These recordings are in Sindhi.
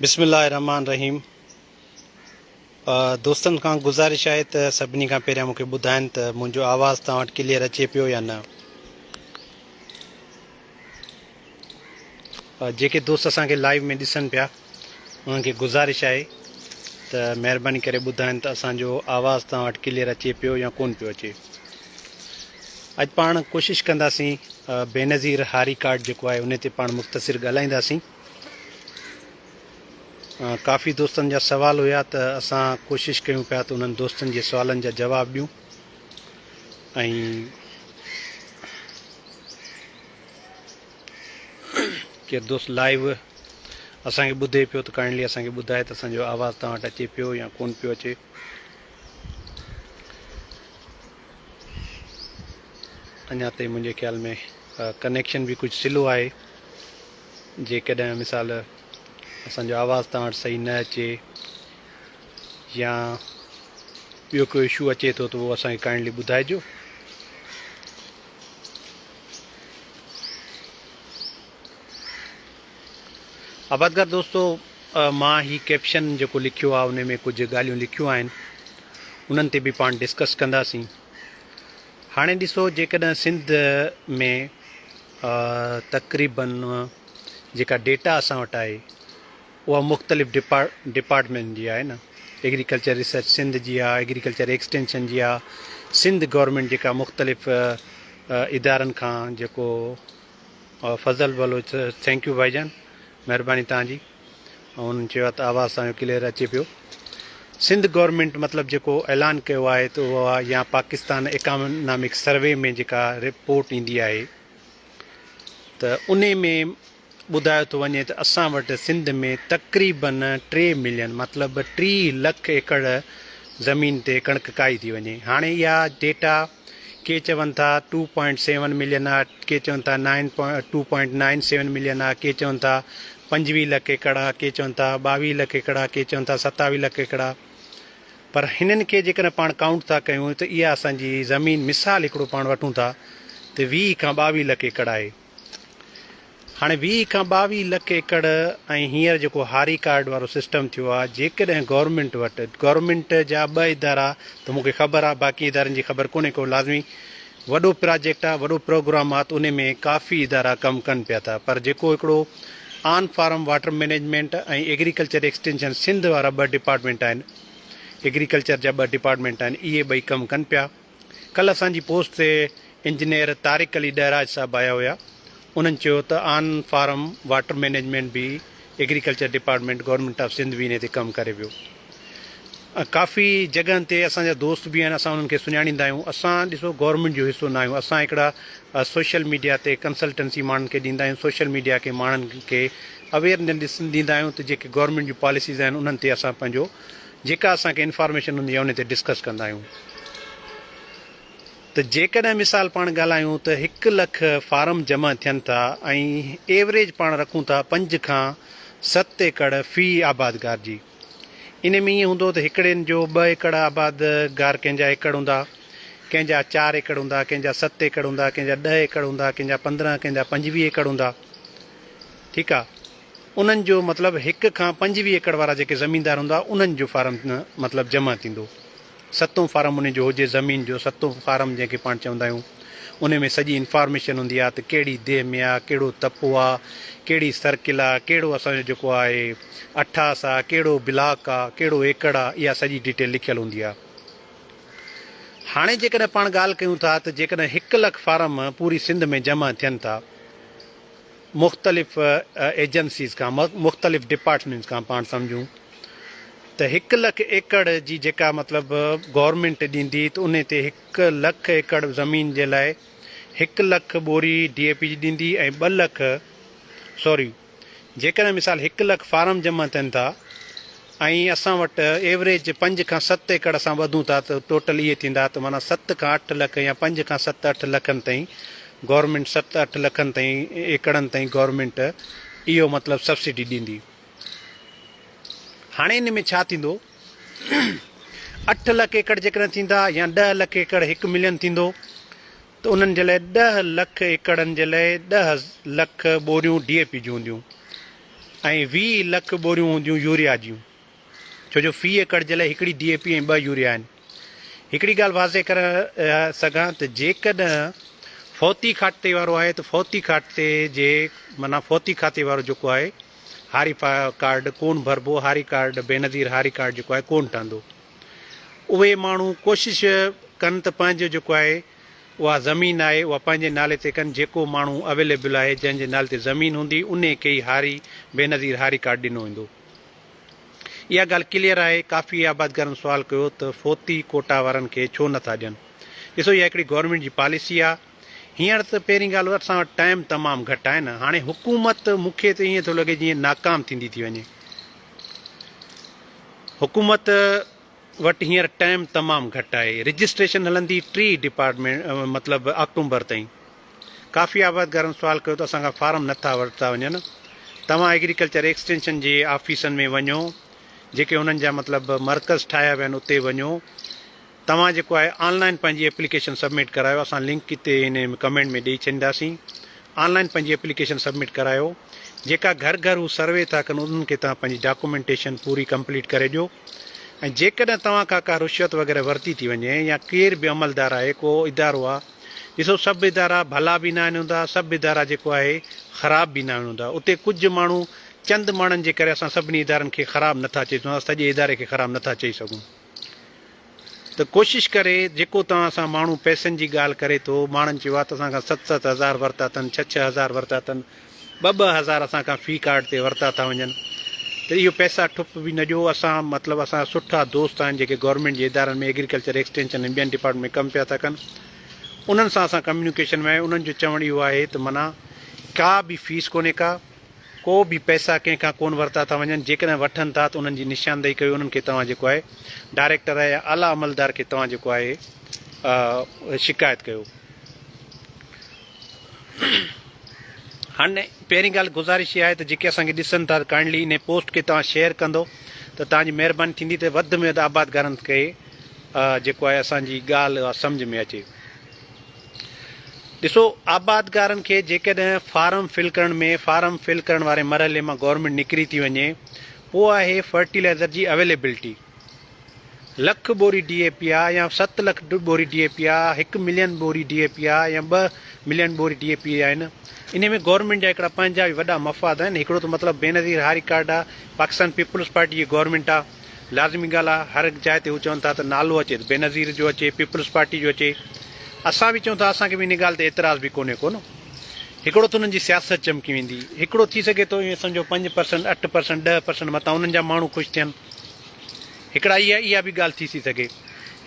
بسم الله الرحمٰن الرحيم دوستن کان گذارش آهي ته سڀني کان پهريان مونکي ٻڌائن ته منهنجو آواز توهان وٽ ڪليئر اچي پيو يا نه. جيڪي دوست اسان کي لائيو ۾ ڏسن پيا انهن کي گذارش آهي ته مهرباني ڪري ٻڌائن ته اسان جو آواز توهان وٽ ڪليئر اچي پيو يا ڪون پيو اچي. اڄ پاڻ ڪوشش ڪنداسين بينظير هاري ڪارڊ جيڪو آهي ان تي پاڻ مختصر ڳالهائينداسين. ڪافي دوستن جا سوال هيا ته اسان ڪوشش ڪيون پيا ته انهن دوستن جي سوالن جا جواب ڏيون ۽ ڪير دوست لائيو اسان کي ٻڌي پيو ته ڪائنڊلي اسان کي ٻڌائي ته اسان جو آواز توهان وٽ اچي پيو يا ڪون پيو اچي. اڃا تائين منهنجي خيال ۾ ڪنيڪشن به ڪجهه سلو آهي. جيڪڏهن مثال اسان جو آواز توهان وٽ صحيح نه اچي يا ٻيو ڪو اشو اچي ٿو ته اهو اسان کي ڪائنڊلي ٻڌائجو. آبادگار دوستو مان هي ڪيپشن جيڪو لکيو آهي ان ۾ ڪجهه ڳالهيون لکيون آهن انهن تي به پاڻ ڊسڪس ڪنداسين. هاڻي ڏسو جيڪڏهن سنڌ ۾ تقريبن جيڪا ڊيٽا اسان وٽ آهي اها مختلف ڊپارٽمينٽ جي آهي نه ايگريڪلچر ريسرچ سنڌ جي آهي ايگريڪلچر ايڪسٽينشن جي آهي سنڌ گورنمينٽ جيڪا مختلف ادارن کان جيڪو فضل بلوچ thank you ڀائي جان مهرباني تان جي انهن چيو آهي ته آواز تان جو ڪليئر اچي پيو سنڌ گورنمينٽ مطلب جيڪو اعلان ڪيو آهي ته اهو يا پاڪستان اڪانامڪ سروي ۾ جيڪا رپورٽ ايندي آهي ته انهي ۾ ٻڌايو ٿو وڃي ته اسان وٽ سنڌ ۾ تقريبن ٽي ملين مطلب 30 لک ايڪڙ زمين تي ڪڻڪ ڪاهي ٿي وڃي. هاڻي اها ڊيٽا ڪي چون ٿا ٽو پوائنٽ سيون ملين آ، ڪي چون ٿا nine two point nine seven million آ، ڪي چون ٿا 25 لک ايڪڙ آ، ڪي چون ٿا 22 لک ايڪڙ آ، ڪي چون ٿا 27 لک ايڪڙ آ. پر هنن کي جيڪڏهن پاڻ ڪائونٽ ٿا ڪيون ته اها اسان جي زمين مثال هڪڙو پاڻ وٺون ٿا ته 20 کان 22 لک ايڪڙ آهي. هاڻي 20 کان 22 لک ايڪڙ ۽ هينئر جيڪو هاري ڪارڊ وارو سسٽم ٿيو آهي جيڪڏهن گورنمينٽ وٽ گورنمينٽ جا ٻه ادارا ته مون کي خبر آهي باقي ادارن جي خبر ڪونهي ڪو لازمي وڏو پراجيڪٽ آهي وڏو پروگرام آهي ته ان ۾ ڪافي ادارا ڪم ڪن پيا ٿا پر جيڪو هڪڙو on farm water management ۽ agriculture extension Sindh وارا ٻه ڊپارٽمينٽ آهن ايگريڪلچر جا ٻه ڊپارٽمينٽ آهن اهي ٻئي ڪم ڪن پيا ڪلهه اسان جي پوسٽ تي انجنيئر طارق علي ڏهراج صاحب آيا هيا انهن چيو ته آن فارم واٽر مئنيجمينٽ به agriculture department government of Sindh به انهي تي ڪم ڪري پيو ڪافي جڳهن تي اسان جا دوست به آهن اسان انهن کي سڃاڻيندا آهيون اسان ڏسو گورنمينٽ جو حصو نه آهيون اسان هڪڙا سوشل ميڊيا تي ڪنسلٽنسي ماڻهن کي ڏيندا آهيون سوشل ميڊيا کي ماڻهن کي اويئرنيس ڏيندا آهيون ته جيڪي گورنمينٽ جون پاليسيز آهن انهن تي اسان پنهنجو جيڪا اسان کي انفارميشن هوندي آهي ان تي ڊسڪس ڪندا آهيون ته جيڪڏهن مثال پاڻ ڳالهايون ته هڪ لک فارم جمع ٿين ٿا ۽ ايوريج پاڻ رکون ٿا پنج کان ست ايڪڙ في آبادگار جي ان ۾ ائين هوندو ته هڪڙين جو ٻه ايڪڙ آباد گار ڪنهن جا ايڪڙ هوندا، ڪنهن جا چار ايڪڙ هوندا، ڪنهن جا ست ايڪڙ هوندا، ڪنهن جا ڏهه ايڪڙ هوندا، ڪنهن جا 15، ڪنهن جا 25 ايڪڙ هوندا. ٺيڪ آ. انهن جو مطلب هڪ کان 25 ايڪڙ وارا جيڪي زميندار هوندا انهن جو فارم مطلب جمع ٿيندو. ستون فارم انهي جو هجي زمين جو ستون فارم جنهن کي پاڻ چوندا آهيون انهي ۾ سڄي انفارميشن هوندي آهي ته ڪهڙي ديهه ۾ آهي ڪهڙو تپو آهي ڪهڙي سرڪل آهي ڪهڙو اسان جو جيڪو آهي اٺاس آهي ڪهڙو بلاڪ آهي ڪهڙو ايڪڙ آهي اها سڄي ڊيٽيل لکيل هوندي آهي هاڻي جيڪڏهن پاڻ ڳالهه ڪيون ٿا ته جيڪڏهن هڪ لک فارم پوري سنڌ ۾ جمع ٿين ٿا مختلف ايجنسيز کان مختلف ڊپارٽمينٽس کان پاڻ سمجهون ته هڪ لک ايڪڙ جي جيڪا مطلب گورنمينٽ ڏيندي ته انهي تي هڪ لک ايڪڙ زمين جي لاء هڪ لک ٻوري ڊي اي پي جي ڏيندي ۽ 2 لک سوري جيڪڏهن مثال هڪ لک فارم جمع ٿين ٿا ۽ اسان وٽ ايوريج پنج کان ست ايڪڙ اسان ٻڌون ٿا ته ٽوٽل اهي ٿيندا ته معنيٰ ست کان اٺ لک يا پنج کان ست اٺ لکن تائين گورنمينٽ ست اٺ لکن تائين ايڪڙن تائين گورنمينٽ اهو مطلب سبسڊي ڏيندي. هاڻي ان ۾ ڇا ٿيندو اٺ لک ايڪڙ جيڪڏهن ٿيندا يا 10 لک ايڪڙ هڪ ملين ٿيندو ته انهن جي لاء 10 لک ايڪڙن جي لاء 10 لک ٻوريون ڊي اي پي جون هونديون. ۽ 20 لک ٻوريون هونديون يوريا جون ڇو جو في ايڪڙ جي لاء هڪڙي ڊي اي پي ۽ ٻه يوريا آهن. هڪڙي ڳالهه واضح ڪري سگهان ته جيڪڏهن فوتي کاتي وارو آهي ته فوتي کاتي جي معنيٰ فوتي کاتي وارو جيڪو آهي هاري ڪارڊ ڪون ڀربو هاري ڪارڊ بينظير هاري ڪارڊ جيڪو آهي ڪون ٺهندو اهي ماڻهو ڪوشش ڪن ته پنهنجو جيڪو آهي اها زمين آهي اها پنهنجي نالي تي ڪن جيڪو ماڻهو اويليبل آهي جنهن جي نالي تي زمين هوندي انهي کي ئي هاري بينظير هاري ڪارڊ ڏنو ويندو. اها ڳالهه ڪليئر آهي، ڪافي آبادگارن سوال ڪيو ته فوتي ڪوٽا وارن کي ڇو نه ٿا ڏين؟ ڏسو اها هڪڙي گورنمينٽ جي پاليسي آهي، هينئر ته پهرين ڳالهه اسان وٽ ٽائيم تمام گهٽ آهي نه، هاڻي حڪومت مون کي ته ائين ٿو لڳي جيئن ناڪام ٿيندي ٿي وڃي، حڪومت وٽ هينئر ٽائيم تمام گهٽ آهي، رجسٽريشن هلندي 30 ڊپارٽمينٽ مطلب آڪٽومبر تائين. ڪافي آبادگارن سوال ڪيو ته اسان کان فارم نه ٿا ورتا وڃن، توهان ايگريڪلچر ايڪسٽينشن جي آفيسن ۾ وڃو، جيڪي انهن جا مطلب مرڪز ٺاهيا ويا آهن اتي وڃو، توهان جيڪو آهي آن لائن پنهنجي ايپليڪيشن سبمٽ ڪرايو، اسان لنڪ هتي هن ڪمينٽ ۾ ڏئي ڇڏينداسين، آن لائن پنهنجي ايپليڪيشن سبمٽ ڪرايو، جيڪا گهر گهر هو سروي ٿا ڪن انهن کي توهان پنهنجي ڊاڪومينٽيشن پوري ڪمپليٽ ڪري ڏيو ۽ جيڪڏهن توهان کان ڪا رشوت وغيره ورتي ٿي وڃي يا ڪير به عملدار آهي ڪو ادارو آهي ڏسو سڀ ادارا ڀلا به ناهن هوندا سڀ ادارا جيڪو آهي خراب به ناهن هوندا اتي ڪجهه ماڻهو چند ماڻهن جي ڪري اسان سڀني ادارن کي خراب نٿا چئي سگهون سڄي اداري کي خراب نٿا چئي سگهون ته ڪوشش ڪري جيڪو توهان سان ماڻهو پئسن جي ڳالهه ڪري ٿو ماڻهن چيو آهي ته اسان کان ست ست هزار ورتا اٿن ڇهه ڇهه هزار ورتا اٿن ٻه ٻه هزار اسان کان في ڪارڊ تي ورتا ٿا وڃن ته اهو پئسا ٺپ به نه ڏيو اسان مطلب اسان جا سٺا دوست آهن جيڪي گورنمينٽ جي ادارن ۾ ايگريڪلچر ايڪسٽينشن ۽ ٻين ڊپارٽمينٽ ۾ ڪم پيا ٿا ڪن انهن سان اسان ڪميونيڪيشن ۾ آهيون انهن جو چوڻ اهو آهي ته معنيٰ ڪا به فيس ڪونهي ڪا ڪو به پئسا ڪنهن کان ڪون ورتا ٿا وڃن جيڪڏهن وٺن ٿا ته انهن جي نشاندهي ڪيو انهن کي توهان جيڪو آهي ڊائريڪٽر يا اعليٰ عملدار کي توهان جيڪو آهي شڪايت ڪيو. هاڻ پهرين ڳالهه گذارش اها آهي ته جيڪي اسان کي ڏسن ٿا ڪائنڊلي انهي پوسٽ کي توهان شيئر ڪندو ته توهان جي مهرباني ٿيندي ته وڌ ۾ وڌ آبادگارن کي جيڪو آهي اسان جي ڳالهه سمجهه ۾ اچي. ڏسو آبادگارن کي جيڪڏهن فارم فل ڪرڻ ۾ فارم فل ڪرڻ واري مرحلي مان گورنمينٽ نڪري ٿي وڃي پوء آهي فرٽيلائزر جي اويليبلٽي. لک ٻوري ڊي اي پي آ يا ست لک ٻوري ڊي اي پي آ، هڪ ملين ٻوري ڊي اي پي آ يا ٻه ملين ٻوري ڊي اي پي آهن. انهي ۾ گورنمينٽ جا هڪڙا پنهنجا به وڏا مفاد آهن. هڪڙو ته مطلب بينظير هاري ڪارڊ آ، پاڪستان پيپلز پارٽي جي گورنمينٽ آ. لازمي ڳالهه آ هر جاء تي هو چون ٿا ته نالو اچي ته بينظير جو اچي، پيپلز پارٽي جو اچي. اسان به چئون ٿا اسان کي به انهي ڳالهه تي اعتراض به ڪونهي ڪو نه. هڪڙو ته انهن جي سياست چمڪي ويندي. هڪڙو ٿي سگهي ٿو ائين سمجهو 5%، 8%، 10% متان انهن جا ماڻهو خوش ٿين. هڪڙا اها اها به ڳالهه ٿي ٿي سگهي.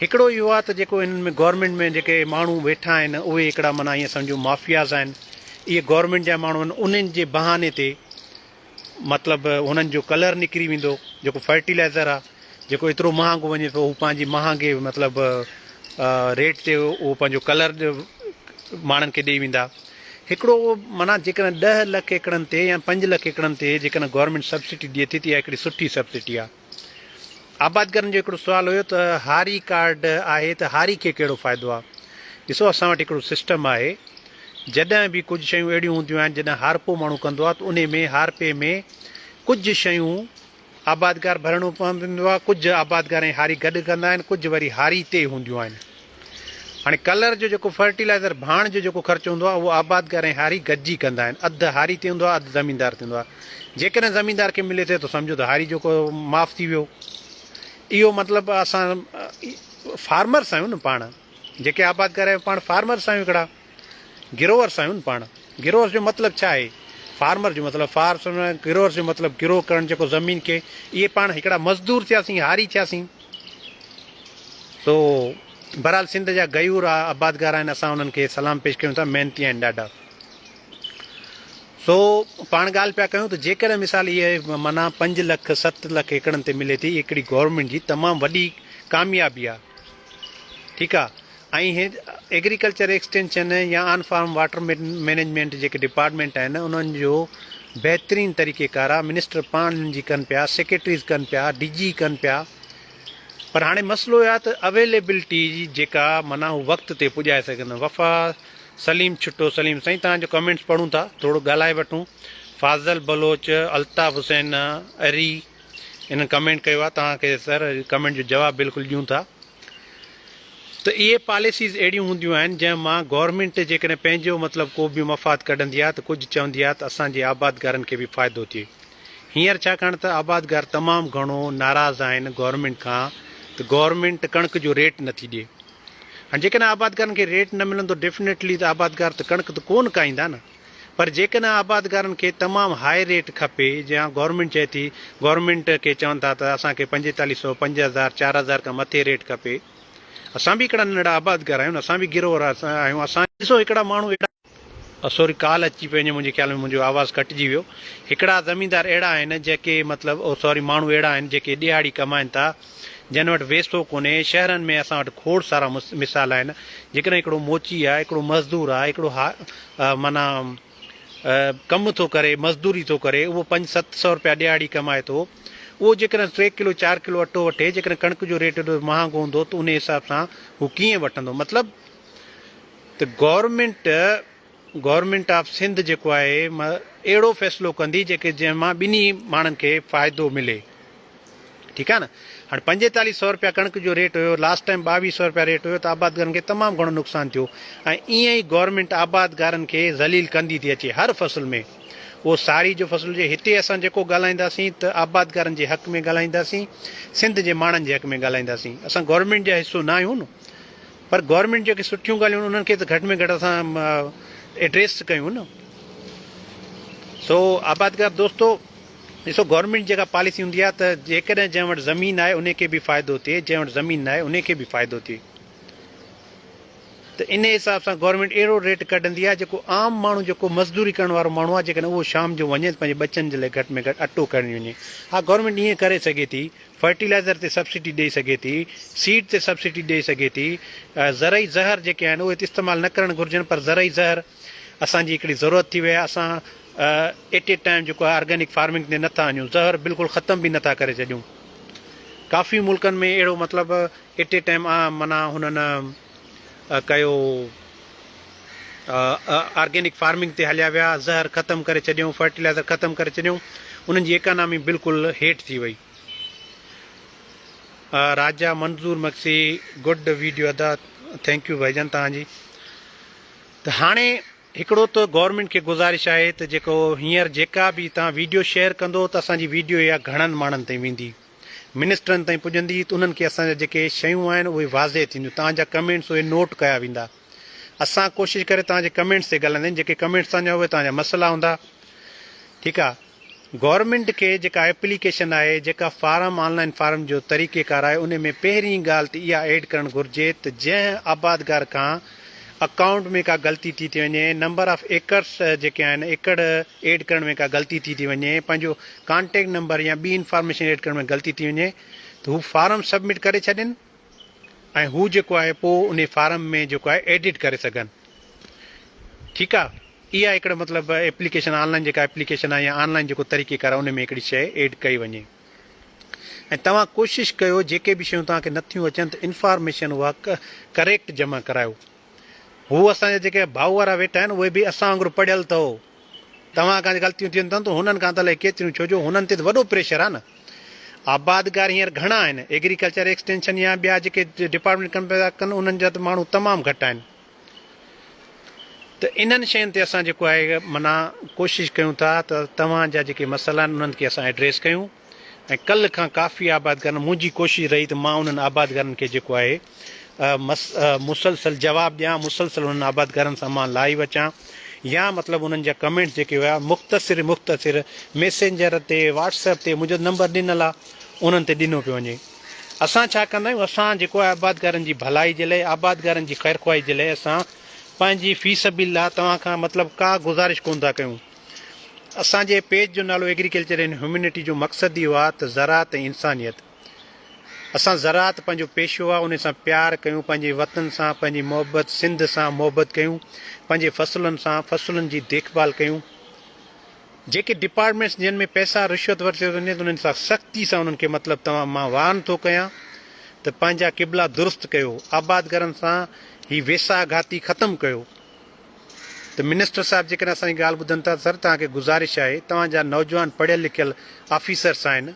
هڪڙو اهو آهي ته جيڪو هنن ۾ گورنمينٽ ۾ جيڪي ماڻهو ويٺا آهن اهي هڪڙا معنيٰ ائين سمجهو مافياز آهن. اهي گورنمينٽ جا ماڻهو آهن انهن جي بهاني تي مطلب هنن جو ڪلر نڪري ويندو جيڪو فرٽيلائزر آهي جيڪو ايترو مهانگو وڃي ٿو هو پنهنجي مهانگي مطلب ريٽ تي اهو پنهنجو ڪلر ماڻهن کي ڏئي ويندا. هڪڙو معنيٰ جيڪڏهن 10 لک ايڪڙن تي يا 5 لک ايڪڙن تي جيڪڏهن گورنمينٽ سبسڊي ڏئي ٿي ته اها هڪڙي سٺي سبسڊي آهي. آبادگارن جو هڪڙو سوال هيو ته هاري ڪارڊ آهي ته هاري کي ڪهڙو فائدو آهي؟ ڏسو اسان وٽ هڪڙو سسٽم آهي جڏهن به ڪجهه شيون اهڙيون هونديون آهن جڏهن هارپو ماڻهو ڪندو آهي ته انهي ۾ هارپي ۾ ڪجهه شيون آبادگار ڀرڻو پوندو آهي، ڪجهه آبادگار ۽ هاري گڏ ڪندا آهن، ڪجهه وري هاري تي هونديون آهن. هاڻي ڪلر جو جيڪو فرٽيلائزر ڀاڻ جو جيڪو خرچ هوندو آهي اهو آبادگار ۽ هاري گڏجي ڪندا آهن، اڌ هاري تي هوندو آهي اڌ زميندار تي هوندو آهي. جيڪڏهن زميندار کي ملي ٿي ته سمجهو ته هاري جو معاف ٿي ويو. اهو مطلب اسان فارمرس آهيون نه پاڻ جيڪي آبادگار آهيون پاڻ فارمرس آهيون هڪڙا. گروئرس آهيون نه پاڻ. گروئرس جو مطلب ڇا آهي؟ فارمر جو مطلب فارس گروئرس جو مطلب گرو ڪرڻ جيڪو زمين کي اهي پاڻ هڪڙا مزدور ٿياسين هاري ٿياسين. سو بهرحال سنڌ جا غيور آبادگار آهن اسان انهن کي سلام پيش ڪيون ٿا محنتي آهن ڏاڍا. سو پاڻ ڳالهه پيا ڪيون ته جيڪڏهن مثال اهي معنيٰ 5 لک 7 لک ايڪڙن تي ملي ٿي هڪڙي گورنمينٽ جي تمام وڏي ڪاميابي آهي ٺيڪ آهي. ۽ هي ايگريڪلچر ايڪسٽينشن يا آن فارم واٽر مئنيجمينٽ جيڪي ڊپارٽمينٽ آهن انهن جو بهترين طريقي ڪار آهي منسٽر پاڻ انهن جي ڪن پيا سيڪريٽريز ڪن پيا ڊي جي ڪن پيا پر هاڻي مسئلو اهو آهي ته اويليبلٽي جيڪا معنيٰ هو وقت تي پڄائي سگهن وفا سليم ڇٽو سليم سائين توهان جو ڪمينٽس پڙهون ٿا ٿورو ڳالهائي وٺون. فاضل بلوچ، الطاف حسين اري انهن ڪمينٽ ڪيو آهي توهان کي سر ڪمينٽ جو جواب بلڪل ڏيون ٿا ته اهي پاليسيز اهڙيون هونديون آهن جنهن مان گورنمينٽ جيڪڏهن پنهنجو مطلب ڪو به مفاد ڪڍندي آهي ته ڪجهه چوندي آهي ته اسان جي آبادگارن کي به فائدو ٿئي هينئر ڇاڪاڻ ته آبادگار تمام گهڻو ناراض آهن گورنمينٽ کان ته گورنمينٽ ڪڻڪ جو ريٽ نٿي ڏئي هاڻي جيڪڏهن آبادگارن کي ريٽ نه ملندو ڊيفنيٽلي ته آبادگار ته ڪڻڪ ته ڪونه ڪاهيندا نه پر جيڪڏهن آبادگارن کي تمام هاء ريٽ کپي جيان گورنمينٽ چئي ٿي گورنمينٽ کي چون ٿا ته اسان کي پنجيتاليهه سو 5000 4000 کان مٿي ريٽ کپي اسان به هڪڙا ننڍڙا آبادگار آهيون اسان به گروور آهيون اسان ڏسو هڪڙا ماڻهو اهڙا سوري ڪال اچي پئي وڃي منهنجي خيال ۾ منهنجو آواز ڪٽجي ويو هڪڙا زميندار اهڙا آهن جيڪي مطلب او سوري ماڻهو اهڙا آهن جيڪي ڏهاڙي ڪمائن ٿا جن وٽ ويسو ڪونهي شهرن ۾ اسان وٽ کوڙ سارا مثال آهن جيڪڏهن هڪڙو موچي آهي هڪڙو مزدور آهي هڪڙو ها معنيٰ ڪم ٿو ڪري مزدوري ٿو ڪري اهو پنج ست سو روپيا ڏهاڙي ڪمائي ٿو اهو جيڪڏهن ٽي ڪلو چار ڪلو اٽو وٺي جيڪڏهن ڪڻڪ جو ريٽ ايڏو مهانگو هوندو ته ان حساب سان هو ڪيئن وٺندو مطلب ته گورنمينٽ گورنمينٽ آف سنڌ جيڪو آهي اهڙو فيصلو ڪندي جيڪي جنهن مان ٻنهي ماڻهن کي فائدو ملي ٺيڪ آهي نه هاڻي پنجيتاليهه سو روپيا ڪڻڪ جو ريٽ هيو لاسٽ ٽائيم ٻاويهه سو روپيا ريٽ هيو ته آبادگارن کي تمام گهڻو نقصان ٿيو ۽ ائين ئي گورنمينٽ آبادگارن کي ذليل ڪندي ٿي اچي هر فصل ۾ اهو ساري جو فصل هجي هتي اسان جيڪو ڳالهائينداسين ته آبادگارن جي حق ۾ ڳالهائينداسين سنڌ جي ماڻهن جي حق ۾ ڳالهائينداسين اسان گورنمينٽ جا حصو نه آهيون نه پر گورنمينٽ جيڪي سٺيون ڳالهيون انهن کي ته گهٽ ۾ گهٽ اسان ايڊريس ڪيون نه سو آبادگار دوستو ڏسو گورنمينٽ جيڪا پاليسي هوندي آهي ته جيڪڏهن جنهن وٽ زمين آهي ان کي به فائدو ٿئي جنهن وٽ زمين نه آهي ان کي به فائدو ٿئي ته ان حساب سان گورنمينٽ اهڙو ريٽ ڪڍندي آهي جيڪو عام ماڻهو جيڪو مزدوري ڪرڻ وارو ماڻهو آهي جيڪڏهن اهو شام جو وڃي ته پنهنجي ٻچن جي لاء گهٽ ۾ گهٽ اٽو کڻي وڃي ها گورنمينٽ ائين ڪري سگهي ٿي فرٽيلائزر تي سبسڊي ڏئي سگهي ٿي، سيڊ تي سبسڊي ڏئي سگهي ٿي، زرعي زهر جيڪي آهن اهي استعمال نه ڪرڻ گهرجن پر زرعي زهر اسان جي هڪڙي ضرورت ٿي وئي آهي اسان ايٽ اي ٽائيم جيڪو آهي آرگينڪ فارمنگ تي نٿا وڃون زهر بلڪل ختم به نٿا ڪري ڇڏيون ڪافي ملڪن ۾ اهڙو مطلب ايٽ اي ٽائيم معنيٰ هنن ڪيو آرگينڪ فارمنگ تي هليا ويا زهر ختم ڪري ڇڏيون فرٽيلائزر ختم ڪري ڇڏيون انهن جي ايڪانامي بلڪل هيٺ ٿي وئي. راجا منظور مگسي گڊ ويڊيو ادا thank you ڀائي جان توهان جي ته هاڻي هڪڙو ته گورنمينٽ کي گذارش آهي ته جيڪو هينئر جيڪا به توهان ويڊيو شيئر ڪندو ته اسان جي ويڊيو اها گهڻن ماڻهن تائين ويندي منسٽرن تائين پڄندي ته انهن کي اسان جا جيڪي شيون آهن اهي واضح ٿينديون توهان جا ڪمينٽس اهي نوٽ ڪيا ويندا اسان ڪوشش ڪري توهان جي ڪمينٽس تي ڳالهائيندا آهيون جيڪي ڪمينٽس توهان جا اهي توهان جا مسئلا هوندا ٺيڪ آهي گورنمينٽ کي جيڪا ايپليڪيشن آهي جيڪا فارم آن لائن فارم جو طريقي ڪار آهي ان ۾ پهرين ڳالهه ته اها ايڊ ڪرڻ گهرجي ته جنهن آبادگار کان اڪائونٽ ۾ ڪا غلطي ٿي ٿي وڃي نمبر آف ايڪڙس جيڪي آهن ايڪڙ ايڊ ڪرڻ ۾ ڪا غلطي ٿي ٿي وڃي پنهنجو ڪانٽيڪٽ نمبر يا ٻي انفارميشن ايڊ ڪرڻ ۾ غلطي ٿي وڃي ته هو فارم سبمٽ ڪري ڇڏين ۽ هو جيڪو آهي پوء انهي فارم ۾ جيڪو آهي ايڊٽ ڪري سگهن ٺيڪ آ اها هڪڙو مطلب ايپليڪيشن آن لائن جيڪا ايپليڪيشن آهي يا آن لائن جيڪو طريقي ڪار آهي ان ۾ هڪڙي شيء ايڊ ڪئي وڃي ۽ توهان ڪوشش ڪيو جيڪي به شيون توهان کي نٿيون اچن ته انفارميشن اها ڪريڪٽ جمع ڪرايو هو اسان جا جيڪي ڀائو وارا ويٺا آهن اهي به اسان وانگر پڙهيل اٿو توهان کان غلطيون ٿين ٿيون ته هنن کان ته الائي ڪيتريون ڇو جو هنن تي ته وڏو پريشر آهي نه آبادگار هينئر گهڻا آهن ايگريڪلچر ايڪسٽينشن يا ٻيا جيڪي ڊپارٽمينٽ ڪم پيا ڪن انهن جا ته ماڻهو تمام گهٽ آهن ته انهن شين تي اسان جيڪو آهي معنيٰ ڪوشش ڪيون ٿا ته توهان جا جيڪي مسئلا آهن انهن کي اسان ايڊريس ڪيون ۽ ڪلهه کان ڪافي آبادگارن منهنجي ڪوشش رهي ته مان انهن آبادگارن کي جيڪو آهي مسلسل جواب ڏيان مسلسل انهن آبادگارن سان مان لائيو اچان يا مطلب انهن جا ڪمينٽس جيڪي هيا مختصر مختصر ميسينجر تي واٽس ايپ تي منهنجو نمبر ڏنل آهي انهن تي ڏنو پيو وڃي اسان ڇا ڪندا آهيون اسان جيڪو آهي آبادگارن جي ڀلائي جي لاء آبادگارن جي خيرخواهي جي لاء اسان پنهنجي في سبيل الله توهان کان مطلب ڪا گذارش ڪونه ٿا ڪيون اسان جي پيج جو نالو ايگريڪلچر اينڊ هيومينٽي جو مقصد اهو آهي ته زراعت ۽ انسانيت اسان زراعت پنهنجو پيشو آهي ان سان پيار ڪيون پنهنجي وطن سان پنهنجي محبت سنڌ سان محبت ڪيون پنهنجي فصلن سان فصلن جي ديک ڀال ڪيون جيڪي ڊپارٽمينٽس جن ۾ پئسا رشوت ورتي وڃي انهن سان سختي سان انهن کي مطلب توهان مان وارن ٿو ڪيان ته پنهنجا قبلا درست ڪيو آبادگارن سان هي ويساهه گهاتي ختم ڪيو. ته منسٽر صاحب جيڪڏهن اسان جي ڳالهه ٻڌن ٿا سر توهان کي گذارش آهي توهان جا نوجوان پڙهيل لکيل آفيسرس آهن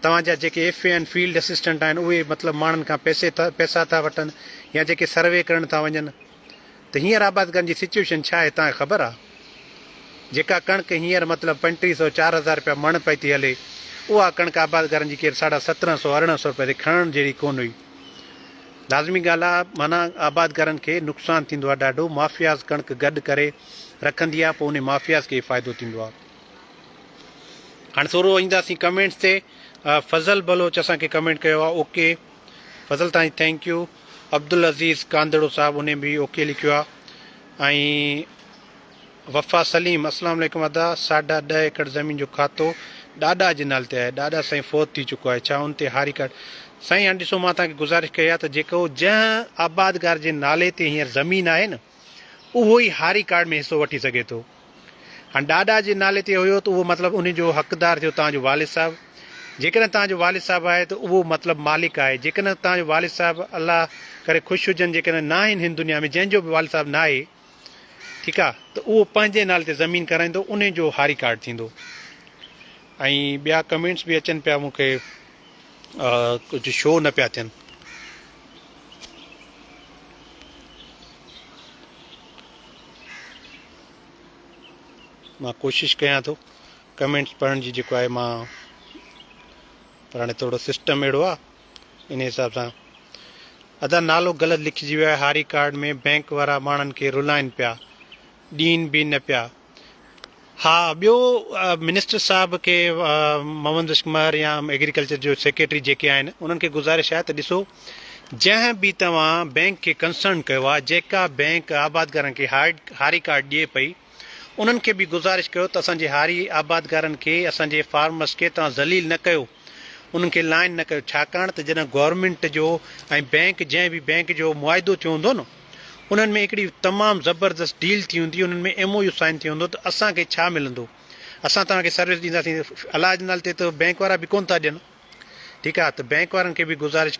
توهان جا جيڪي ايف اي آهن فيلڊ اسسٽنٽ آهن اهي مطلب ماڻهن کان پئسي ٿا پئسا ٿا وٺن يا جيڪي سروي ڪرڻ ٿا وڃن ته هينئر آبادگارن جي سچويشن ڇا آهي توهان کي خبر آهي جيڪا ڪڻڪ هينئر مطلب پنٽيهه سو 4000 رپيا مڻ پئي ٿي هلي اها ڪڻڪ آبادگارن جي ڪير ساڍا سترهن سو 18 سو رپيا تي کڻڻ جهڙي ڪونه هئي. لازمي ڳالهه آ معنيٰ آبادگارن کي نقصان ٿيندو آ ڏاڍو مافياز ڪڻڪ گڏ ڪري رکندي آ پوء انهي مافياز کي ئي فائدو ٿيندو آ. هاڻي ٿورو اينداسين ڪمينٽس تي فضل بلوچ اسان کي ڪمينٽ ڪيو آ اوڪي فضل تائين thank you Abdul Aziz Kandhro صاحب انهي به اوڪي لکيو آ ۽ وفا سليم، اسلام عليڪم ادا، ساڍا ڏهه ايڪڙ زمين جو کاتو ڏاڏا جي نالي تي آهي، ڏاڏا سائين فوت ٿي چڪو آهي، ڇا ان تي هاري ڪارڊ؟ سائين هاڻي ڏسو مان توهان کي گذارش ڪئي آهي ته جيڪو جنهن آبادگار جي نالي تي هينئر زمين آهي نه اهو ئي هاري ڪارڊ ۾ حصو وٺي سگهي ٿو. هاڻي ڏاڏا جي نالي تي هيو ته اهو مطلب ان جو حقدار ٿيو توهان جو والد صاحب، جيڪڏهن توهان جو والد صاحب آهي ته اهو مطلب مالڪ آهي، جيڪڏهن توهان جو والد صاحب الله ڪري خوش هجن جيڪڏهن ناهن هن دنيا ۾ جنهن جو به والد صاحب ناهي، ٺيڪ آ ته اهو پنهنجي نالي تي زمين ڪرائيندو انهي جو هاري ڪارڊ ٿيندو ۽ ٻيا ڪمينٽس به اچن پيا مون کي ڪجهه شو نه پيا ٿين. مان ڪوشش ڪيان ٿو ڪمينٽس پڙهڻ جي جيڪو آهي مان پر هاڻي ٿورو سسٽم اهڙو آ ان حساب سان ادا نالو غلط لکجي ويو آهي هاري ڪارڊ ۾ بئنڪ وارا ماڻهن کي رلائن پيا ڏين به نه پيا. ها ٻيو منسٽر صاحب کي محمد رشڪ مهر يا ايگريڪلچر جو سيڪريٽري جيڪي آهن انهن کي گذارش آهي ته ڏسو جنهن به توهان بئنڪ کي ڪنسرن ڪيو آهي جيڪا بئنڪ آبادگارن کي هاري ڪارڊ ڏئي پئي انهن کي به گذارش ڪيو ته اسان جي هاري آبادگارن کي اسان جي فارمرس کي توهان ذليل نه ڪيو انهن کي لائن نه ڪيو ڇاڪاڻ ته جڏهن گورنمينٽ جو ۽ بئنڪ جنهن به بئنڪ جو معاهدو ٿيو هوندو نه انهن ۾ هڪڙي تمام زبردست ڊيل ٿي هوندي انهن ۾ ايم او يو سائن ٿيو هوندو ته اسان کي ڇا ملندو اسان توهان کي سروس ڏينداسين الله جي نالي تي ته بئنڪ وارا به ڪونه ٿا ڏين ٺيڪ آ ته بئنڪ وارن کي به گذارش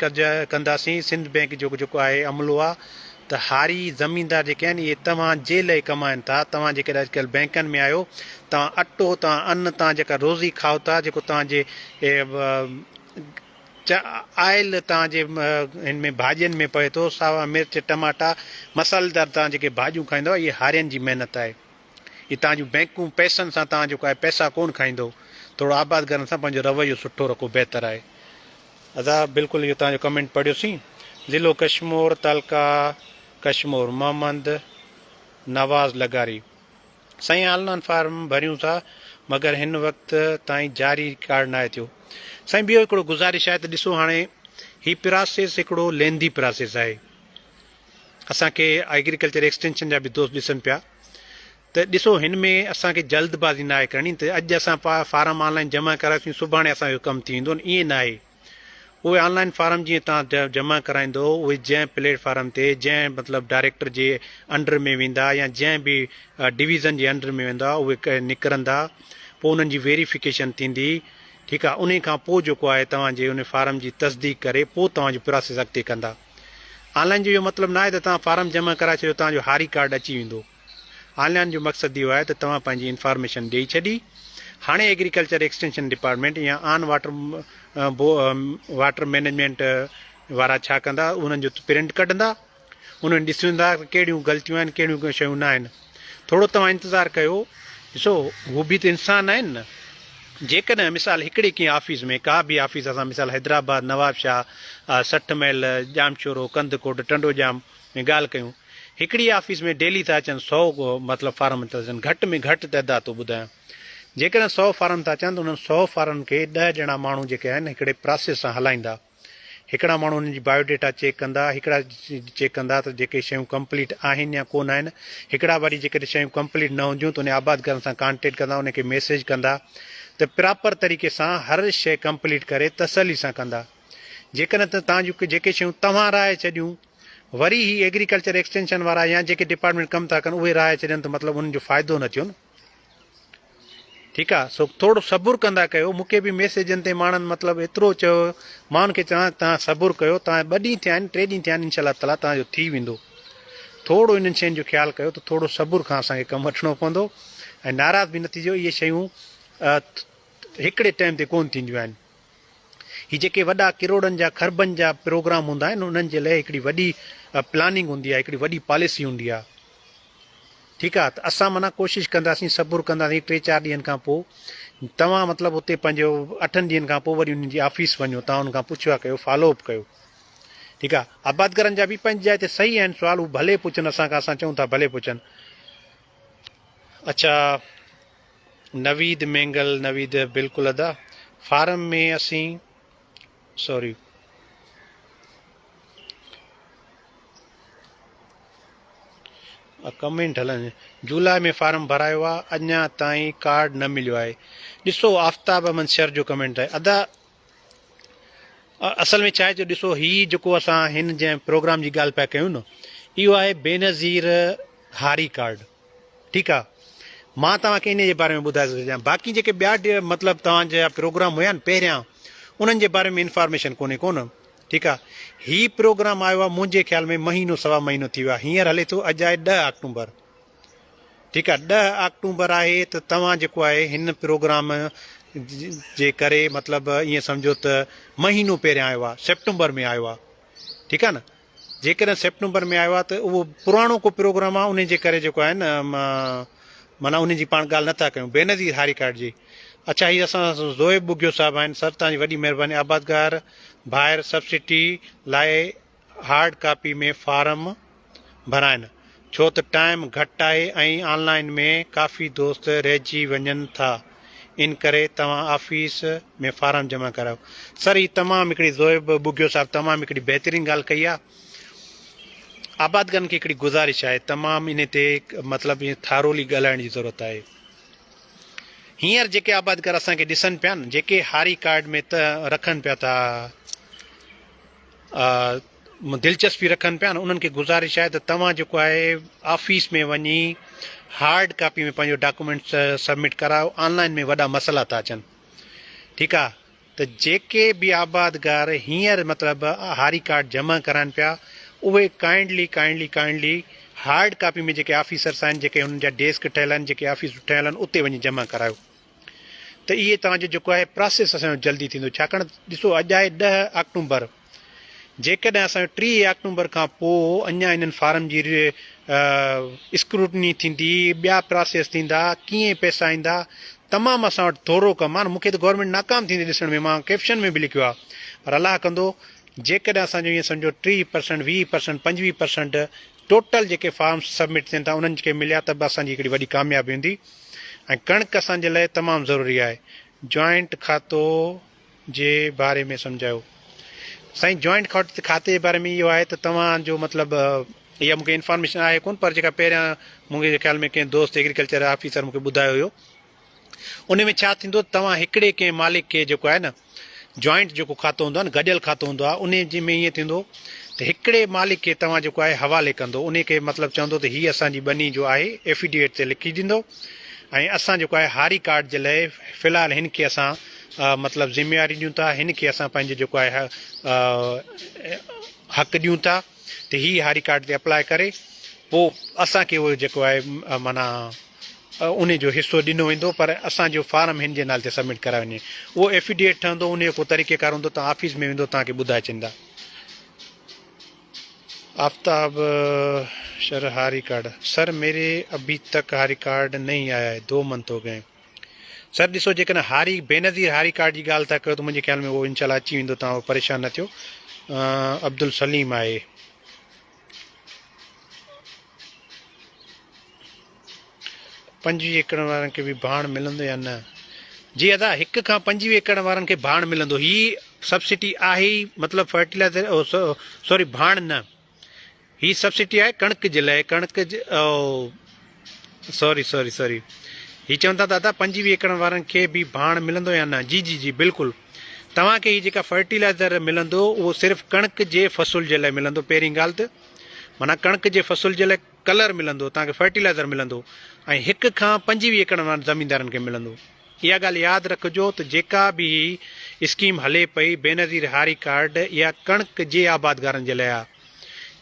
ڪنداسين سنڌ بئنڪ جو جيڪو آهي عملو آ ته هاري زميندار جيڪي آهن اهي توهان جي لئه ڪمائن ٿا توهان جيڪڏهن اڄڪلهه بئنڪن ۾ آهيو توهان اٽو توهان ان توهان جيڪا روزي کائو ٿا جيڪو توهان جي آئل توهان جي هن ۾ ڀاڄين ۾ پوي ٿو ساوا مرچ ٽماٽا مصالحيدار توهان جيڪي ڀاڄيون کائيندو اهي هارين جي محنت آهي هي توهان جون بئنڪون پئسن سان توهان جيڪو آهي پئسا ڪون کائيندو ٿورو آبادگارن سان پنهنجو رويو سٺو رکو بهتر آهي. ادا بلڪل اهو توهان جو ڪمينٽ پڙهيوسين ضلعو ڪشمور تعلقه ڪشمور محمد نواز لغاري سائين آنلائن فارم ڀريون ٿا مگر هن وقت تائين جاري رڪارڊ ناهي ٿيو سائين ٻيو هڪڙو گذارش آهي ته ڏسو هاڻي هي پراسيس هڪڙو ليندي پراسيس آهي اسان کي ايگريڪلچر ايڪسٽينشن جا به دوست ڏسن پيا ته ڏسو هن ۾ اسان کي جلد بازي ناهي ڪرڻي ته اڄ اسان فارم آن لائن جمع ڪرايوسين سڀاڻي اسان جو ڪم ٿي ويندو ائين ناهي اهي آن لائن فارم جيئن توهان جمع ڪرائيندو اهي جنهن پليٽ فارم تي جنهن مطلب ڊائريڪٽر جي انڊر ۾ ويندا يا جنهن به ڊويزن جي انڊر ۾ ويندا اهي نڪرندا پوء انهن جي ويريفڪيشن ٿيندي ٺيڪ آهي انهي کان پوء جيڪو آهي توهان جي ان فارم جي تصديق ڪري پوء توهان جو پراسيس اڳتي ڪندا آن لائن جو اهو مطلب ناهي ته توهان فارم جمع ڪرائي ڇڏيو توهان جو هاري ڪارڊ اچي ويندو. آن لائن جو مقصد اهو آهي ته توهان پنهنجي انفارميشن ڏئي ڇڏي. هاڻي ايگريڪلچر ايڪسٽينشن ڊپارٽمينٽ يا آن واٽر واٽر مينيجمينٽ وارا ڇا ڪندا انهن جو پرنٽ ڪڍندا انهن ڏسندا ته ڪهڙيون غلطيون آهن ڪهڙيون شيون نه آهن ٿورو توهان انتظار ڪيو ڏسو هو به ته انسان آهن نه جيڪڏهن مثال هڪڙي ڪنهن آفيس ۾ ڪا به آفيس اسان مثال حيدرآباد، نوابشاهه، 60 ميل، ڄامشورو، ڪنڌڪوٽ، ٽنڊوڄام ۾ ڳالهه ڪيون هڪڙي آفيس ۾ ڊيلي ٿا اچن سئو مطلب فارم ٿا اچن گهٽ ۾ گهٽ تعداد ٿو ٻڌايان جيڪڏهن سئو فارم ٿا اچن ته انهن سئو فارمن کي ڏهه ڄڻا ماڻهو جيڪي آهن هڪڙي پراسيس سان هلائيندا هڪڙا ماڻهو انهن جي بايو ڊيٽا چيڪ ڪندا، هڪڙا چيڪ ڪندا ته جيڪي شيون ڪمپليٽ آهن يا ڪونه آهن، هڪڙا وري جيڪڏهن شيون ڪمپليٽ نه هونديون ته انهي آبادگارن سان ڪانٽيڪٽ ڪندا، انهن کي ميسيج ڪندا ته پراپر طريقي سان هر شيء ڪمپليٽ ڪري تسلي سان ڪندا. جيڪڏهن ته توهان جون جيڪي شيون توهان رهائي ڇڏيون وري هي ايگريڪلچر ايڪسٽينشن وارا يا جيڪي ڊپارٽمينٽ ڪم ٿا ڪن اهي رهائي ڇڏين ته مطلب انهن جو فائدو نه ٿيو نه. ٺيڪ آ سو ٿورو صبر ڪندا ڪيو مونکي به ميسيجن تي ماڻهن مطلب ايترو چيو مان ان کي چوان توهان صبر ڪيو توهان ٻه ڏينهن ٿيا آهن ٽي ڏينهن ٿيا آهن انشاء الله تعالي توهان جو ٿي ويندو ٿورو انهن شين جو خيال ڪيو ته ٿورو صبر کان اسان کي ڪم وٺڻو پوندو ۽ ناراض به نه ٿجو اهي شيون هڪڙي ٽائيم تي ڪونه ٿينديون آهن. هي جيڪي وڏا ڪروڙن جا کربن جا پروگرام هوندا آهن انهن جي لاء هڪڙي وڏي پلاننگ هوندي آهي هڪڙي وڏي پاليسي هوندي آهي ٺيڪ آهي ته اسان معنيٰ ڪوشش ڪنداسين صبر ڪنداسين ٽي چار ڏينهن کان پوء توهان مطلب اتي پنهنجو اٺن ڏينهن کان پوء وري انهن جي آفيس وڃو توهان انهن کان پڇا ڪيو فالو اپ ڪيو ٺيڪ آهي آبادگارن جا به پنهنجي جاء تي صحيح آهن سوال هو ڀلي پڇن اسان کان اسان چئون ٿا ڀلي پڇن اڇا نويد مينگل نويد بلڪل ادا فارم ۾ اسين سوري ڪمينٽ هلن جولاء ۾ فارم ڀرايو آ اڃا تائين ڪارڊ نه مليو آهي ڏسو آفتاب احمد شر جو ڪمينٽ آهي ادا اصل ۾ ڇا آهي جو ڏسو هي جيڪو اسان هن جنهن پروگرام جي ڳالهه پيا ڪيون نه اهو آهي بينظير هاري ڪارڊ ٺيڪ آ مان توهان کي انهي جي باري ۾ ٻڌائي ٿو ڇڏيان باقي جيڪي ٻيا مطلب توهان جا پروگرام هيا نه پهريان انهن جي باري ۾ انفارميشن ڪونهي ڪونه ٺيڪ آ هي پروگرام آيو آ منهنجي خيال ۾ مهينو سوا مهينو ٿي ويو آ هينئر هلي ٿو اڄ آهي ڏهه آڪٽومبر ٺيڪ آ ڏهه آڪٽومبر آهي ته توهان جيڪو آهي هن پروگرام جي ڪري مطلب ائين سمجهو ته مهينو پهريان آيو آ سيپٽمبر ۾ آيو آ ٺيڪ آ نه جيڪڏهن سيپٽمبر ۾ آيو آهي ته اهو پراڻو ڪو پروگرام آهي انهي جي ڪري جيڪو آهي نه معنيٰ انهي جي پاڻ ڳالهه نٿا ڪيون بينظير هاري ڪارڊ جي اڇا هي اسان سان زويب ٻگهيو صاحب آهن سر توهان جي وڏي مهرباني آبادگار ڀائر سبسڊي لاء هارڊ ڪاپي ۾ فارم ڀرائن ڇو ته ٽائيم گهٽ آهي ۽ آن لائين ۾ ڪافي دوست رهجي وڃن ٿا انڪري توهان آفيس ۾ فارم جمع ڪرايو. سر هي تمام هڪڙي زويب ٻگهيو صاحب تمام هڪڙي بهترين ڳالهه ڪئي آ آبادگارن کي هڪڙي گذارش آهي تمام انهي تي مطلب ائين ٿارولي ڳالهائڻ جي ضرورت آهي هينئر جيڪي آبادگار اسان کي ڏسن پيا نه جيڪي هاري ڪارڊ ۾ ته رکن پيا ٿا دلچسپي رکن پيا نه انهن کي گذارش آهي ته توهان جيڪو آهي آفيس ۾ وڃي هارڊ ڪاپي ۾ پنهنجو ڊاڪومينٽس سبمٽ ڪرايو آن لائن ۾ وڏا مسئلا ٿا اچن ٺيڪ آهي ته جيڪي به آبادگار هينئر مطلب هاري ڪارڊ جمع ڪرائن پيا اهي kindly kindly kindly hard copy ۾ جيڪي آفيسرس آهن جيڪي هنن جا ڊيسڪ ٺهيل آهن جيڪي آفيسون ٺهيل آهن اتي وڃي جمع ڪرايو ته اهي توهان جو جيڪو آهي پراسيس اسان جو جلدي ٿيندو ڇاڪاڻ ڏسو اڄ آهي ڏهه آڪٽومبر جيڪڏهن اسان جو 30 آڪٽومبر کان پوء اڃا انهن فارم جي اسڪروٽني ٿيندي ٻيا پراسيس ٿيندا ڪيئن پئسا ايندا تمام اسان وٽ ٿورو ڪم آهي مونکي ته گورنمينٽ ناڪام ٿيندي ڏسڻ ۾ مان ڪيپشن ۾ به لکيو آهي پر الله ڪندو جيڪڏهن اسان جو ائين سمجهو 30 پرسنٽ 20 پرسنٽ 25 پرسنٽ ٽوٽل جيڪي فارمس سبمٽ ٿين ٿا انهن کي مليا ته به اسان جي هڪڙي وڏي ڪاميابي هوندي ۽ ڪڻڪ اسان جي لاء تمام ضروري آهي جوائنٽ کاتو جي باري ۾ سمجهايو سائين جوائنٽ کاتي جي باري ۾ اهو آهي ته توهان جو مطلب اها مونکي انفارميشن آهي ڪون پر جيڪا پهريان منهنجي خيال ۾ ڪنهن دوست ايگريڪلچر آفيسر مونکي ٻڌايو هيو ان ۾ ڇا ٿيندو توهان هڪڙي ڪنهن مالڪ کي جيڪو آهي نه جوائنٽ جيڪو کاتو هوندو آهي نه گڏيل کاتو هوندو آهي ان جي ۾ ائين ٿيندو ته هڪڙي مالڪ کي توهان جيڪو آهي حوالي ڪندو ان کي مطلب چوندو ته هي اسان جي ٻني جو آهي افيڊيويٽ تي لکي ڏيندو ۽ اسان جيڪو آهي هاري ڪارڊ جي لاء في الحال هن کي اسان مطلب ذميواري ڏيون ٿا هن کي اسان پنهنجو جيڪو آهي حق ڏيون ٿا ته هي هاري ڪارڊ تي اپلاء ڪري پوء اسان کي اهو جيڪو آهي معنيٰ انهي جو حصو ڏنو ويندو پر اسان جو فارم هن جي نالي تي سبمٽ ڪرايو وڃي اهو ايفيڊيويٽ ٺهندو انهي جو ڪو طريقي ڪار هوندو توهان آفيس ۾ ويندو توهان کي ٻڌائي ڇڏيندا. آفتاب شر هاري ڪارڊ سر ميري ابي تڪ هاري ڪارڊ نهين آيا هي دو منٿ هو گئي سر ڏسو جيڪڏهن هاري بينظير هاري ڪارڊ جي ڳالهه ٿا ڪيو ته منهنجي خيال ۾ اهو انشاء الله اچي ويندو توهان پريشان نه ٿيو عبدالسليم آهي. پنجويهه ايڪڙ وارن کي به ڀاڻ ملندو يا نه؟ جي ادا هڪ کان پنجويهه ايڪڙ وارن کي ڀاڻ ملندو هي سبسڊي آهي ئي مطلب فرٽيلائزر سوري ڀاڻ نه هي سبسڊي آهي ڪڻڪ جي لاء ڪڻڪ سوري سوري سوري هي چون ٿا دادا پنجويهه ايڪڙ وارن کي به ڀاڻ ملندو يا نه جي جي جي بلڪل توهان کي هي جيڪا فرٽيلائزر ملندو اهو صرف ڪڻڪ جي فصل جي لاء ملندو پهرين ڳالهه ته معنيٰ ڪڻڪ جي فصل جي لاء ڪلر ملندو، توهان کي فرٽيلائزر ملندو ۽ هڪ کان 25 ايڪڙ وارن زميندارن کي ملندو. اها ڳالهه ياد رکجو ته جيڪا به هي اسڪيم هلي پئي بينظير هاري ڪارڊ اها ڪڻڪ جي آبادگارن جي لاء آهي.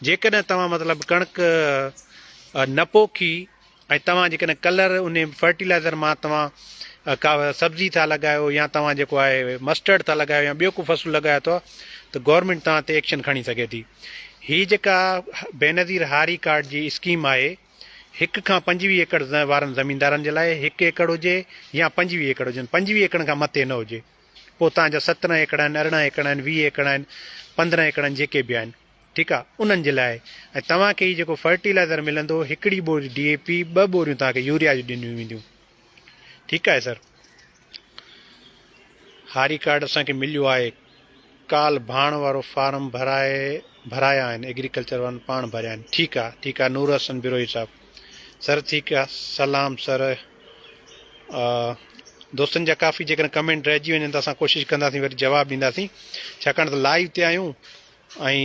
جيڪڏهن توهان مطلب ڪڻڪ نه پوکي ۽ توهان جيڪڏهن ڪلر ان فرٽيلائزر مان توهان ڪا سبزي ٿا لڳايو يا توهان جيڪو آهي مسٽرڊ ٿا لڳايو يا ٻيو ڪو فصل لڳايو ٿا ته گورنمينٽ توهان تي ايڪشن کڻي سگهي ٿي. هي جيڪا بينظير هاري ڪارڊ جي اسڪيم آهي هڪ کان 25 ايڪڙ وارن زميندارن جي لاء هڪ ايڪڙ هجي يا 25 ايڪڙ هجن 25 ايڪڙن کان مٿي نه هجي پوء توهان جا 17 ايڪڙ آهن 18 ايڪڙ آهن 20 ايڪڙ آهن 15 ايڪڙ آهن جيڪي به آهن ٺيڪ آ انهن جي لاء ۽ توهان کي هي جيڪو فرٽيلائزر ملندو هڪڙي ٻوري ڊي اي پي ٻه ٻوريون توهان کي يوريا جون ڏنيون وينديون ٺيڪ آهي سر هاري ڪارڊ اسان کي مليو آهي ڪال ڀاڻ وارو فارم ڀرائي ڀرايا آهن ايگريڪلچر وارن پاڻ ڀريا آهن ٺيڪ آ ٺيڪ آ نور حسن بروهي صاحب سر ٺيڪ آ سلام سر دوستن جا ڪافي جيڪڏهن ڪمينٽ رهجي وڃن ته اسان ڪوشش ڪنداسين وري جواب ڏينداسين ڇاڪاڻ ته لائيو تي آهيون ۽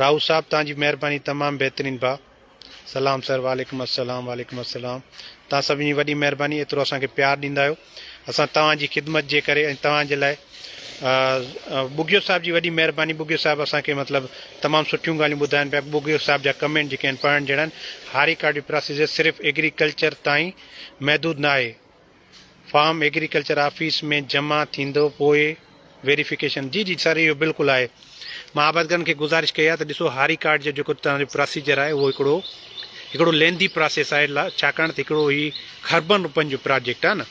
راهو صاحب توهان جي مهرباني تمام بهترين ڀاء سلام سر وعليڪم السلام وعليڪم السلام توهان سڀني جي وڏي مهرباني ايترو اسان کي پيار ڏيندا آهيو اسان توهان جي خدمت جي ڪري ۽ توهان جي لاء ٻگهيو صاحب جي وڏي مهرباني ٻگهيو صاحب اسان کي مطلب تمام سٺيون ڳالهيون ٻڌائن پيا ٻگهيو صاحب جا ڪمينٽ جيڪي آهن پڙهڻ جهڙا آهن هاري ڪارڊ جي پراسيس صرف ايگريڪلچر تائين محدود نه آهي فارم ايگريڪلچر آفيس ۾ جمع ٿيندو پوء ويريفڪيشن جي جي سر اهو بلڪل آهي مان آبادگارن کي گذارش ڪئي آهي ته ڏسو هاري ڪارڊ جو جيڪو توهان جو پراسيجر آهي اهو هڪڙو هڪڙو ليندي پراسيس آهي ڇاڪاڻ ته هڪڙو هي خربن روپين جو پراجيڪٽ آهي نه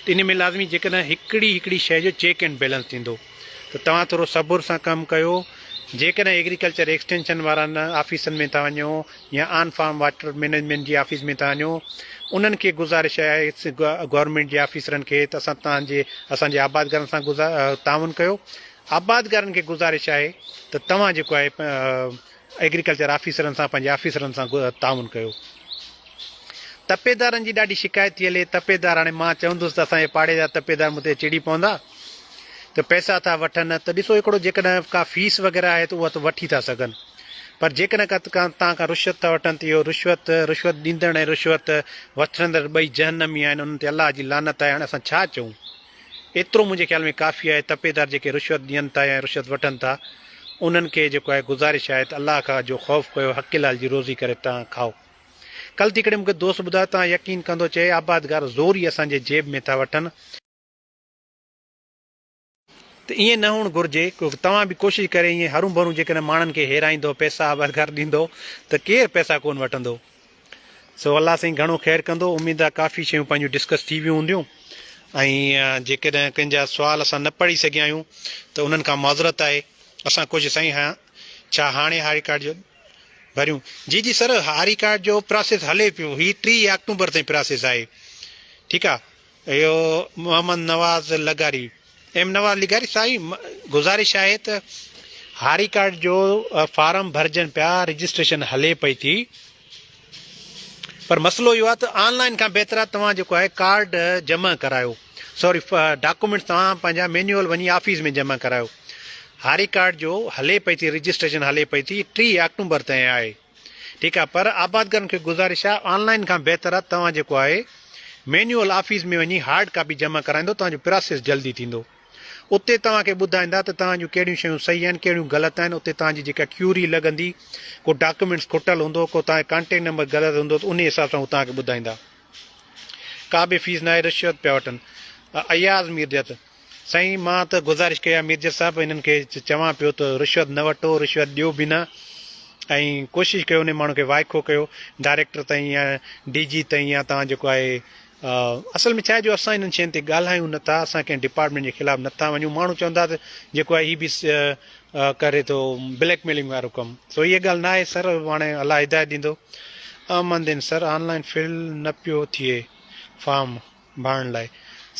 ته ان ۾ لازمي جيڪڏهن هڪڙي هڪڙي شيء جو چيڪ اينڊ بيلنس ٿيندو ته توهان ٿورو صبر سان ڪم ڪيو، جيڪڏهن ايگريڪلچر ايڪسٽينشن وارن آفيسن ۾ ٿا وڃو يا آن فارم واٽر مئنيجمينٽ جي آفيس ۾ ٿا وڃو انهن کي گذارش آهي گورنمينٽ جي آفيسرن کي ته اسان توهان جي اسان جي آبادگارن سان تعاون ڪيو آبادگارن کي گذارش آهي ته توهان جيڪو آهي ايگريڪلچر آفيسرن سان پنهنجي آفيسرن سان تعاون ڪيو. تپيدارن جي ڏاڍي شڪايت ٿي هلي تپيدار هاڻي مان چوندس ته اسان جي پاڙي جا تپيدار مون تي چڙي پوندا ته پئسا ٿا وٺن ته ڏسو هڪڙو جيڪڏهن ڪا فيس وغيره آهي ته اها ته وٺي ٿا سگهن پر جيڪڏهن ڪا توهان کان رشوت ٿا وٺن ته اهو رشوت رشوت ڏيندڙ ۽ رشوت وٺندڙ ٻئي جهنمي آهن انهن تي الله جي لعنت آهي هاڻي اسان ڇا چئون ايترو منهنجي خيال ۾ ڪافي آهي تپيدار جيڪي رشوت ڏين ٿا يا رشوت وٺن ٿا انهن کي جيڪو آهي گذارش آهي ته الله کان جو خوف ڪيو حق حلال جي روزي ڪري توهان کائو ڪلهه ٿي هڪڙي مون کي دوست ٻڌايو توهان يقين ڪندو چئي آبادگار زوري اسان جي جيب ۾ ٿا وٺن ته ائين نه هئڻ گهرجي توهان به ڪوشش ڪري ائين هرون ڀرون جيڪڏهن ماڻهن کي هيرائيندو پئسا آبادگار ڏيندو ته ڪير پئسا ڪونه وٺندو سو الله سائين گهڻو خير ڪندو اميد آ ڪافي شيون پنهنجون ڊسڪس ٿي ويون هونديون ۽ جيڪڏهن ڪنهن جا سوال اسان نه پڙهي سگهيا آهيون ته انهن کان معذرت آهي اسان ڪوشش سائين ها ڇا هاڻي هاري ڪارڊ جو ڀريون جي جي سر هاري ڪارڊ جو پراسيس هلي پيو هي 30 آڪٽوبر تائين پراسيس آهي ٺيڪ آ اهو محمد نواز لغاري ايم نواز لغاري سائين گذارش آهي ته هاري ڪارڊ جو فارم ڀرجن پيا رجسٽريشن هلي پئي ٿي پر مسئلو اهو آهي ته آن لائن کان بهتر آهي توهان جيڪو آهي ڪارڊ جمع ڪرايو سوري ڊاڪومينٽس توهان پنهنجا مينيول وڃي آفيس ۾ جمع ڪرايو هاري ڪارڊ جو هلي پئي ٿي رجسٽريشن هلي پئي ٿي 30 آڪٽومبر تائين آهي ٺيڪ آ پر آبادگارن کي گذارش آ آن لائن کان بهتر آ توهان جيڪو آهي مينيول آفيس ۾ وڃي هارڊ ڪاپي جمع ڪرائيندو توهان جو پراسيس جلدي ٿيندو اتي توهان کي ٻڌائيندا ته توهان جون ڪهڙيون شيون صحيح آهن ڪهڙيون غلط آهن اتي توهان جي جيڪا ڪيوري لڳندي ڪو ڊاڪيومينٽس کٽل هوندو ڪو توهان جو ڪانٽيڪٽ نمبر غلط هوندو ته انهي حساب سان هو توهان کي ٻڌائيندا ڪا به فيس ناهي رشوت پيا وٺن اياز ميرجت سائين مان ته گذارش ڪئي آهي ميرجت صاحب انهن کي چوان پيو ته رشوت نه وٺو رشوت ڏيو به نه ۽ ڪوشش ڪيو انهي ماڻهو کي وائکو ڪيو ڊائريڪٽر تائين يا ڊي جي تائين يا توهان جيڪو آهي اصل ۾ ڇا آهي جو اسان انهن شين تي ڳالهايون نه ٿا اسان ڪنهن ڊپارٽمينٽ جي خلاف نه ٿا وڃون ماڻهو چوندا ته جيڪو آهي هي به ڪري ٿو بليڪ ميلنگ وارو ڪم سو هي ڳالهه نه آهي سر هاڻي الله هدايت ڏيندو احمد دين سر آن لائن فل نه پيو ٿئي فارم ڀرڻ لاء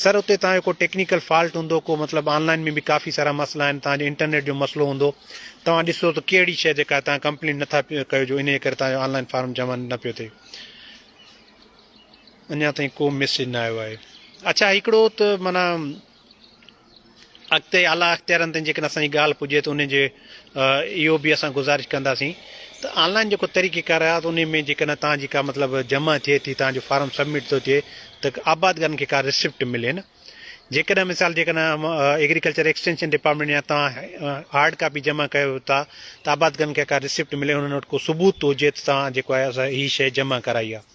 سر اتي توهان جو ڪو ٽيڪنيڪل فالٽ هوندو ڪو مطلب آن لائن ۾ به ڪافي سارا مسئلا آهن توهان جو انٽرنيٽ جو مسئلو هوندو توهان ڏسو ته ڪهڙي شيء جيڪا توهان ڪمپلين نٿا ڪيو جو انهي ڪري توهان جو آن لائن فارم جمع نه پيو ٿئي اڃا تائين ڪو ميسيج نه آيو آهي اڇا هڪڙو ته معنيٰ اڳتي اعليٰ اختيارن تائين جيڪڏهن اسان جي ڳالهه پڄي ته ان جي اهو به اسان گذارش ڪنداسين ته آن لائن جيڪو طريقي ڪار آهي ته ان ۾ جيڪڏهن توهان جي ڪا مطلب جمع ٿئي ٿي توهان جو فارم سبمٽ ٿو ٿئي ته آبادگارن کي ڪا رسپٽ ملي نه جيڪڏهن مثال جيڪڏهن ايگريڪلچر ايڪسٽينشن ڊپارٽمينٽ يا توهان هارڊ ڪاپي جمع ڪيو ٿا ته آبادگارن کي ڪا رسپٽ ملي انهن وٽ ڪو ثبوت هجي ته توهان جيڪو آهي اسان هي شيء جمع ڪرائي آهي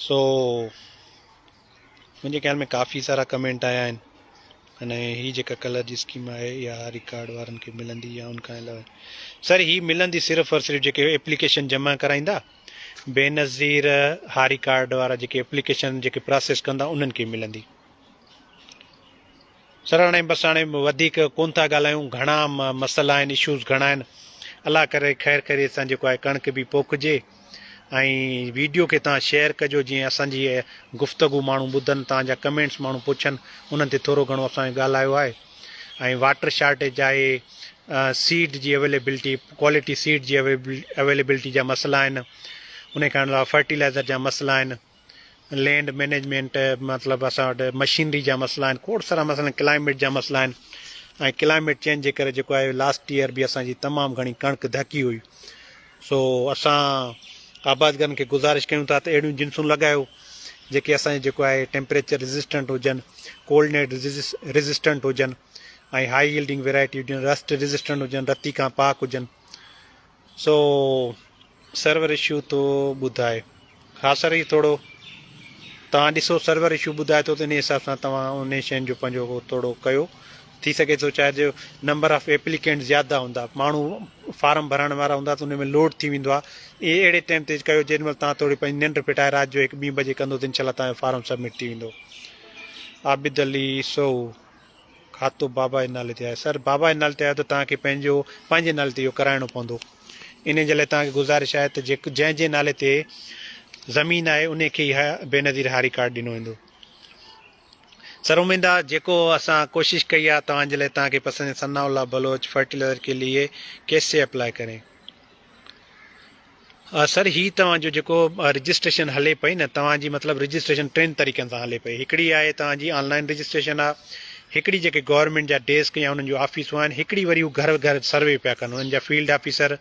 سو منهنجي خيال ۾ ڪافي سارا ڪمينٽ آيا آهن ۽ هي جيڪا ڪلر جي اسڪيم آهي اها هاري ڪارڊ وارن کي ملندي يا ان کان علاوه سر هي ملندي صرف اور صرف جيڪي اپليڪيشن جمع ڪرائيندا بينظير هاري ڪارڊ وارا جيڪي اپليڪيشن جيڪي پراسيس ڪندا انهن کي ملندي. سر هاڻي بس هاڻي وڌيڪ ڪون ٿا ڳالهايون گهڻا مسئلا آهن اشوز گهڻا آهن الله ڪري خير خيريت سان جيڪو آهي ڪڻڪ به پوکجي ۽ ويڊيو کي توهان شيئر ڪجو جيئن اسان جي گفتگو ماڻهو ٻڌن توهان جا ڪمينٽس ماڻهو پڇن انهن تي ٿورو گهڻو اسان ڳالهايو آهي ۽ واٽر شارٽيج آهي سيڊ جي اويليبلٽي ڪوالٽي سيڊ جي اويليبلٽي جا مسئلا آهن ان کان علاوه فرٽيلائزر جا مسئلا آهن لينڊ مينيجمينٽ مطلب اسان وٽ مشينري جا مسئلا آهن کوڙ سارا مسئلا آهن ڪلائميٽ جا مسئلا آهن ۽ ڪلائميٽ چينج جي ڪري جيڪو آهي لاسٽ ايئر به اسان جي تمام گهڻي ڪڻڪ ڌڪي هئي سو اسان آبادگارن کي گذارش ڪيون ٿا ته اهڙيون جنسون لڳايو جيڪي اسان جي جيڪو آهي ٽيمپريچر ريزسٽنٽ هجن ڪولڊ نيٽ ريزسٽنٽ هجن ۽ هائي يلڊنگ ويرائٽي هجن رسٽ ريزسٽنٽ هجن رتي کان پاڪ هجن سو سرور اشو ٿو ٻڌائي ها سر هي ٿورو توهان ڏسو سرور اشو ٻڌائي ٿو ته ان حساب سان توهان ان شين جو پنهنجو ٿورو ڪيو ٿي سگهي ٿو شايد جو نمبر آف ايپليڪينٽ زياده هوندا ماڻهو فارم ڀرڻ وارا هوندا ته ان ۾ لوڊ ٿي ويندو آهي اهي اهڙي ٽائيم تي ڪيو جيڏي مهل توهان ٿوري پنهنجي ننڊ ڦٽائي رات جو هڪ ٻين بجي ڪندو ته انشاء الله توهان جو فارم سبمٽ ٿي ويندو عابد علي سو کاتو بابا جي نالي تي آهي سر بابا جي نالي تي آهي ته توهان کي پنهنجو پنهنجي نالي تي اهو ڪرائڻو پوندو ان جي لاء توهان کي گذارش آهي ته جيڪو جنهن جي نالي تي زمين آهي ان کي ئي بينظير هاري ڪارڊ ڏنو ويندو سر اميد آ جيڪو اسان ڪوشش ڪئي آ توهان جي لاء توهان کي پسند ثناء الله بلوچ فرٽيلائزر ڪي ليي ڪيسي اپلائي ڪرين سر هي توهان جو جيڪو رجسٽريشن هلي پئي نه توهان جي مطلب رجسٽريشن ٽن طريقن سان هلي پئي هڪڙي آهي توهان جي آن لائن رجسٽريشن آ هڪڙي جيڪي گورنمينٽ جا ڊيسڪ يا انهن جون آفيسون آهن هڪڙي وري هو گهر گهر سروي پيا ڪن انهن جا field officer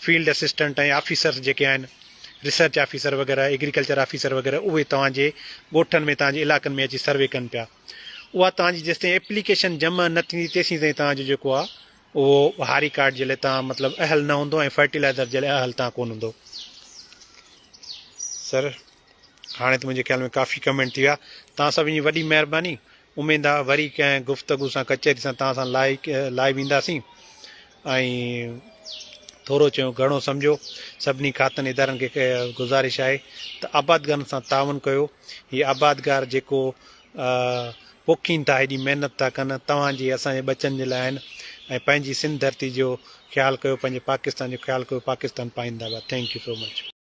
field assistant ۽ officers جيڪي آهن ريسرچ آفيسر وغيره ايگريڪلچر آفيسر وغيره اهي توهان جي ڳوٺن ۾ توهان جي علائقن ۾ اچي سروي ڪن پيا اها توهان جي جيستائين ايپليڪيشن جمع نه ٿيندي تيسين تائين توهان جو جيڪو آهي اهو هاري ڪارڊ جي لاء توهان مطلب اهل نه هوندو ۽ فرٽيلائزر جي لاء اهل توهان ڪونه هوندو سر هاڻي ته منهنجي خيال ۾ ڪافي ڪمينٽ ٿي ويا توهان سڀني جي وڏي مهرباني اميد آ وري ڪنهن گفتگو سان ڪچهري سان توهان سان لائيو اينداسين ۽ ٿورو چيو گهڻو سمجهو سڀني کاتن ادارن کي گذارش آهي ته آبادگارن سان تعاون ڪيو هي آبادگار جيڪو پوکين ٿا هيڏي محنت ٿا ڪن توهان جي اسان جي ٻچن جي لاء آهن ۽ پنهنجي سنڌ ڌرتي جو خيال ڪيو پنهنجي پاڪستان جو خيال ڪيو پاڪستان پائنده آباد thank you so much.